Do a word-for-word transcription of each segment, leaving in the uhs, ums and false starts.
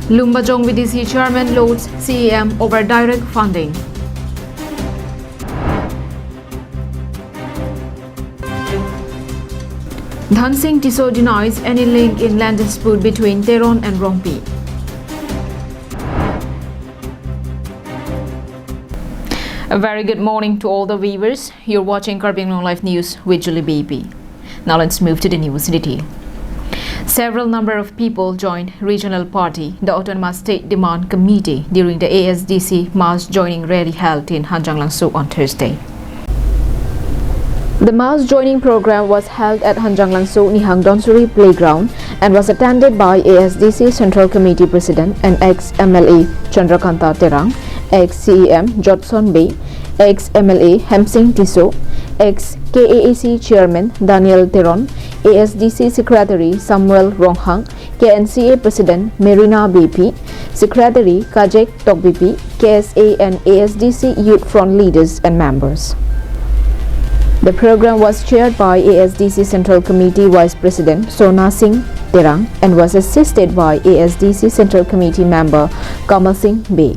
Lumbajong V D C chairman loads C E M over direct funding. Dhansing Tisso denies any link in land dispute between Teron and Rongpi. A very good morning to all the viewers. You're watching Karbi Anglong Live News with Julie B P. Now let's move to the news in detail. Several number of people joined regional party, the Autonomous State Demand Committee, during the A S D C mass joining rally held in Hanjanglangso on Thursday. The mass joining program was held at Hanjanglangso Nihang Donsuri Playground and was attended by A S D C Central Committee President and ex-M L A Chandrakanta Terang, ex-C E M Jotson Bey, ex-M L A Hemsing Tisso, ex-K A A C Chairman Daniel Teron, A S D C Secretary Samuel Ronghang, K N C A President Merina Beypi, Secretary Kajek Tokbipi, K S A and A S D C Youth Front leaders and members. The program was chaired by A S D C Central Committee Vice President Sona Singh Terang and was assisted by A S D C Central Committee member Kamal Singh Bey.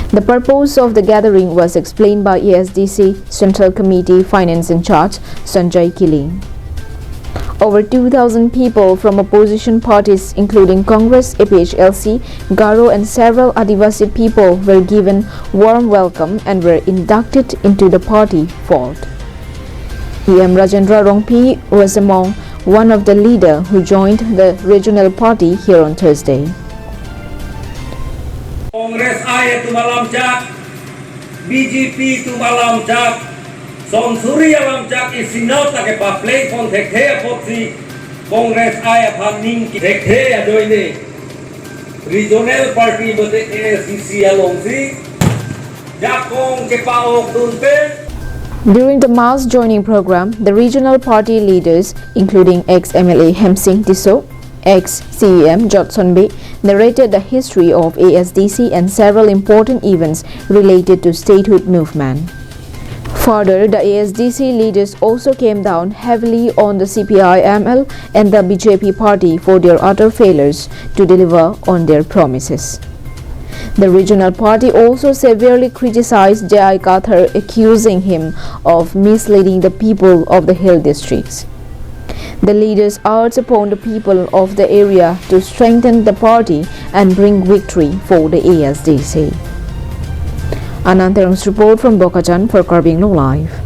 The purpose of the gathering was explained by A S D C Central Committee Finance in Charge Sanjay Killing. Over two thousand people from opposition parties including Congress, A P H L C, Garo and several Adivasi people were given warm welcome and were inducted into the party fold. E M Rajendra Rongpi was among one of the leader who joined the regional party here on Thursday. Congress ai atum alamchak, B J P atum alamchak, sonsuri alamchak isi nat ta kepapleng pon thekthe apotsi Congress ai aphan ning ki thekthe ajoine regional party mate A S D C alongsi jakong kepa-ok dunpe. During the mass joining program, the regional party leaders, including ex-M L A Hemsing Tisso, ex-C E M Jotson Bey, narrated the history of A S D C and several important events related to statehood movement. Further, the A S D C leaders also came down heavily on the C P I M L and the B J P party for their utter failures to deliver on their promises. The regional party also severely criticized J I Kathar, accusing him of misleading the people of the hill districts. The leaders urged upon the people of the area to strengthen the party and bring victory for the A S D C. Anand Terang's report from Bokajan for Karbi Anglong Live.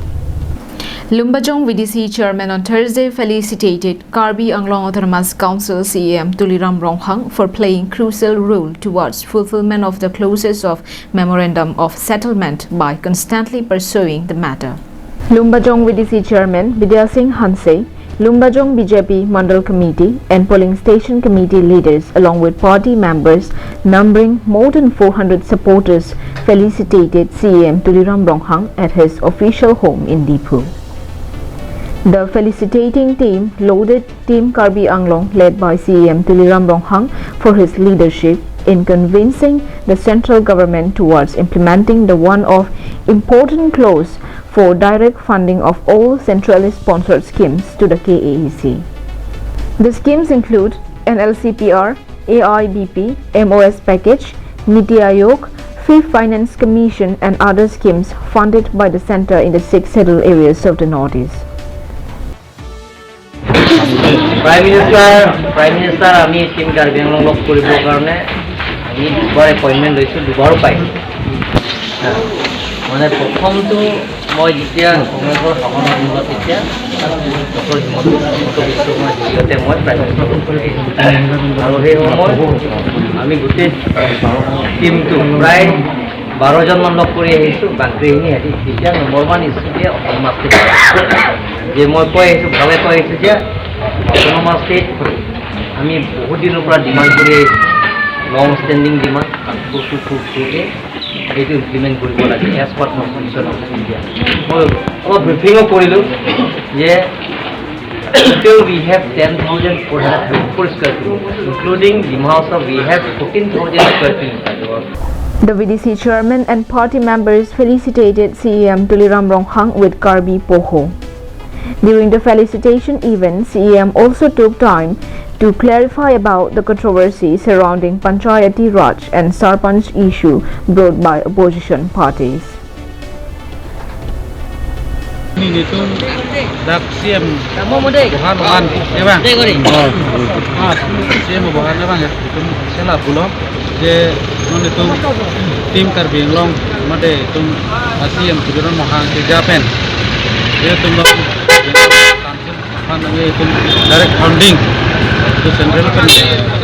Lumbajong V D C chairman on Thursday felicitated Karbi Anglong Autonomous Council C E M Tuliram Ronghang for playing crucial role towards fulfillment of the clauses of Memorandum of Settlement by constantly pursuing the matter. Lumbajong V D C chairman Bidya Singh Hanse, Lumbajong B J P Mandal Committee and Polling Station Committee leaders along with party members numbering more than four hundred supporters felicitated C E M Tuliram Ronghang at his official home in Diphu. The felicitating team lauded Team Karbi Anglong led by C E M Tuliram Ronghang for his leadership in convincing the central government towards implementing the one of important clause for direct funding of all centrally sponsored schemes to the K A A C. The schemes include N L C P R, A I B P, M O S package, Niti Aayog, Fifth Finance Commission and other schemes funded by the centre in the six scheduled areas of the Northeast. Prime Minister, Prime Minister, আমি টিম কাৰ্বি আংলং লগ কৰিবৰ কাৰণে আমি দুবাৰ এপইণ্টমেণ্ট লৈছোঁ, দুবাৰো পাইছোঁ। হা, মানে প্ৰথমটো মই যেতিয়া কংগ্ৰেছৰ শাসনৰ দিনত তেতিয়া ডক্টৰ হিমন্ত, হিমন্ত বিশ্ব শৰ্মাৰ জৰিয়তে মই প্ৰাইম মিনিষ্টাৰ আৰু সেই সময়ত আমি গোটেই টিমটো প্ৰায় বাৰজনমান লগ কৰি আহিছোঁ। বাকীখিনি আজি এতিয়া নম্বৰ ওৱান ইছ্যুটোৱে অট'নমাছ ষ্টেট, যে মই কৈ আহিছোঁ, ভাৱে কৈ আহিছোঁ যে অট'নমাছ ষ্টেট আমি বহুত দিনৰ পৰা ডিমাণ্ড কৰি আহিছোঁ। Long standing demand, article two four four A, এইটো ইমপ্লিমেণ্ট কৰিব লাগে as per constitution of India. মই অলপ ব্ৰিফিঙো কৰিলোঁ যে still we have ten thousand four hundred fifty-four square feet, including Dima Hasao, we have fourteen thousand square feet. The V D C chairman and party members felicitated C E M Tuliram Ronghang with Karbi Poho. During the felicitation event, C E M also took time to clarify about the controversy surrounding Panchayati Raj and Sarpanch issue brought by opposition parties. Nelitum dak C M Tamo mo dei. Bohan bohan, ya bang? Dei, gori. Ah, C M bohan, ya bang, ya. Itum sela pulo je non itum Team Karbi Anglong mate itum C M Tuliram Ronghang keja pen, itum lo aphan nangji itum direct funding to central pen,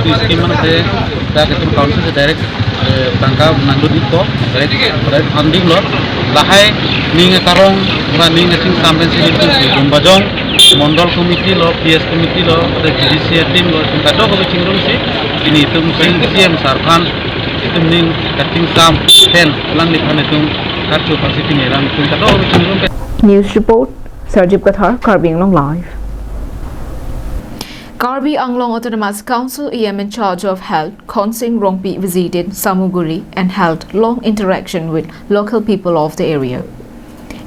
to scheme mate dak itum council si direct, eh, tangka nangdun ikpo, direct, direct funding lo. Lahai ning akarong ba ning achingsam pensi itum si Lumbajong Mondol Committee lo, P S Committee lo, mate J D C A team lo, itum kadokave chingrumsi pini itum C M sir aphan itum ning kachingsam pen alangliphan itum karcho aphansi pini alang itum kadokave chingrum pen. News report, Sarjip Kathar, Karbi Anglong Live. Karbi Anglong Autonomous Council E M in charge of Health, Khonsing Rongpi, visited Samuguri and held long interaction with local people of the area.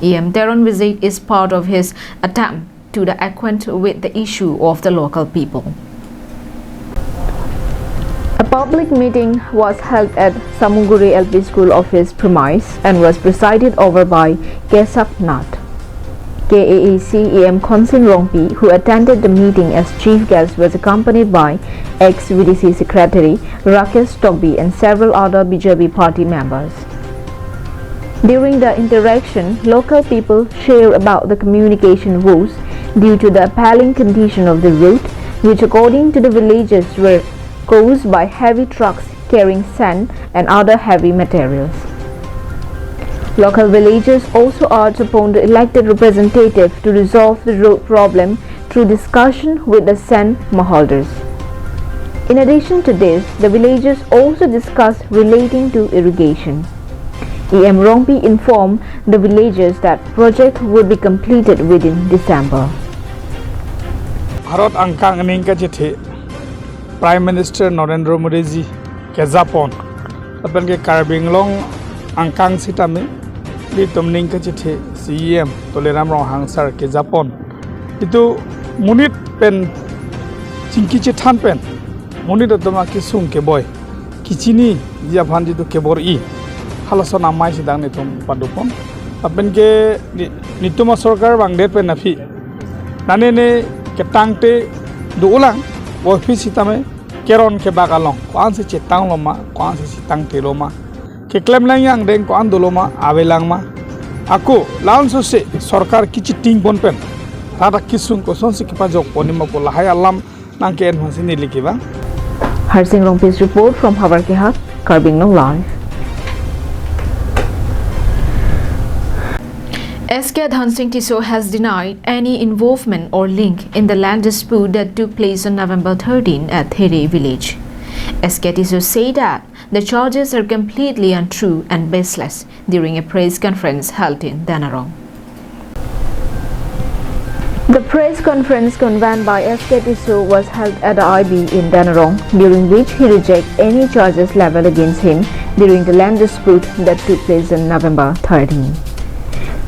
E M Teron visit is part of his attempt to the acquaint with the issue of the local people. A public meeting was held at Samuguri L P School office premise and was presided over by Kesav Nath. K A A C E M Khonsing Rongpi, who attended the meeting as chief guest, was accompanied by ex V D C secretary Rakesh Tokbi and several other B J P party members. During the interaction, local people share about the communication woes due to the appalling condition of the road, which according to the villagers were caused by heavy trucks carrying sand and other heavy materials. Local villagers also urged upon the elected representative to resolve the road problem through discussion with the sand maholders. In addition to this, the villagers also discussed relating to irrigation. E M Rongpi informed the villagers that project would be completed within December. Bharat angkang ning kachethe Prime Minister Narendra Modi ji kejapon lapen ke Karbi Anglong angkang sitame ilitum ning kachethe C E M Tuliram Ronghang sir kejapon, itum monit pen chingki chethan pen monit atum akesung keboi kechiniji aphan jitu kebor-i, halason amei si dak netum padopon. Lapen ke ne-, netum asorkar bang det pen aphi nane ne ketangte dolang, office sitame keron kebak along ko-ansi chetang loma, ko-ansi chetangte loma, keklem lang yang deng ko-an doloma, avelang ma. Ako la-an sose sorkar kechiting pon pen rat akesung kosonsi kepajok pon ma pu lahai alam nangke-en aphansi neli kevang. Harsing Rongpi's report from Havar Kehak, Karbi Anglong Live. S K Dhansing Tisso has denied any involvement or link in the land dispute that took place on November thirteen at There village. S K Tisso said that the charges are completely untrue and baseless during a press conference held in Danarong. The press conference convened by S K Tisso was held at the I B in Danarong, during which he rejected any charges leveled against him during the land dispute that took place on November thirteen.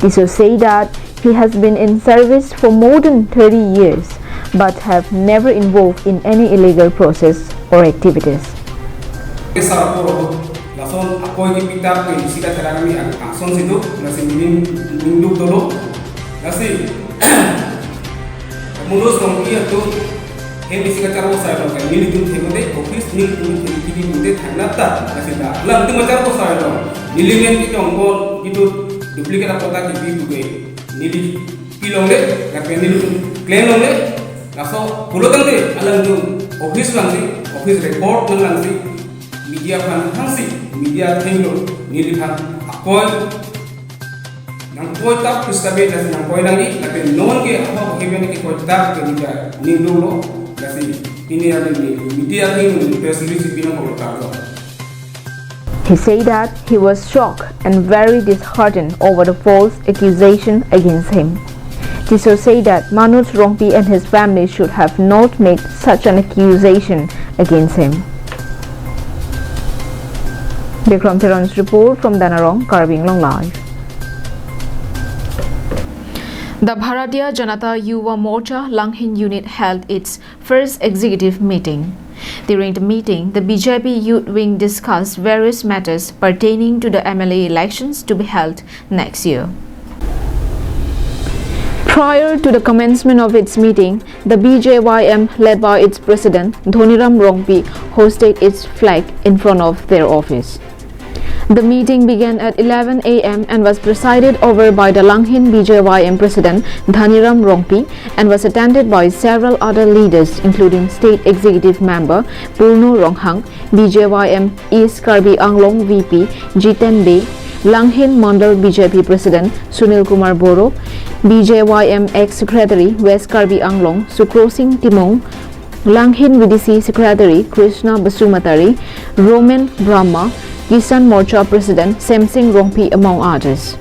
Tisso said that he has been in service for more than thirty years but have never involved in any illegal process or activities. Kesar poro lason akoi kepitap ke isi katharang kami ang ason situ, lasi neli ningduk dolo. Lasi Mulus Rongpi atum hem isi kacharvo sai lo kan, nelitum themode office nelitum themkidi mode thangnat ta, lasi dak alanglitum kacharvo sai lo. Neli men kejong bon gitu duplicate apota kebi puke. Neli pilongle, lapen nelitum klem longle. Laso pulo tangte alanglitum office langsi, office record nanglangsi, media aphan hangsi, media athengno neliphan akoi nangkoi tap pu sitame, lasi nangkoi nangji, lapen non ke ahok hemen ke koi tap ke neli ningduklo, lasi pini alam ni media athengno press release pinangkoklo tap lo. He said that he was shocked and very disheartened over the false accusation against him. Tisso said that Manoj Rongpi and his family should have not made such an accusation against him. Bikram Teron's report from Danarong, Karbi Anglong Live. The Bharatiya Janata Yuva Morcha Langhin unit held its first executive meeting. During the meeting, the B J P Youth Wing discussed various matters pertaining to the M L A elections to be held next year. Prior to the commencement of its meeting, the B J Y M, led by its president Dhoniram Rongpi, hoisted its flag in front of their office. The meeting began at eleven a m and was presided over by the Langhin B J Y M President Dhoniram Rongpi and was attended by several other leaders, including State Executive Member Purno Ronghang, B J Y M East Karbi Anglong V P Jiten Bey, Langhin Mandal B J P President Sunil Kumar Boro, B J Y M ex-secretary West Karbi Anglong Sukro Singh Timung, Langhin V D C Secretary Krishna Basumatary, Roman Brahma, Kisan Morcha President Semsing Rongpi, among others.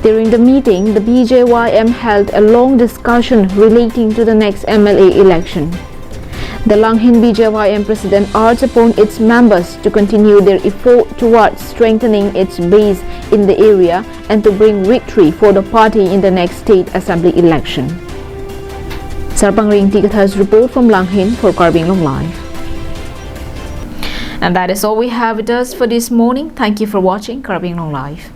During the meeting, the B J Y M held a long discussion relating to the next M L A election. The Langhin B J Y M President urged upon its members to continue their effort towards strengthening its base in the area and to bring victory for the party in the next state assembly election. Sarpang Ringti Kathar's report from Langhin for Karbi Anglong Live. And that is all we have with us for this morning. Thank you for watching Karbi Anglong Live.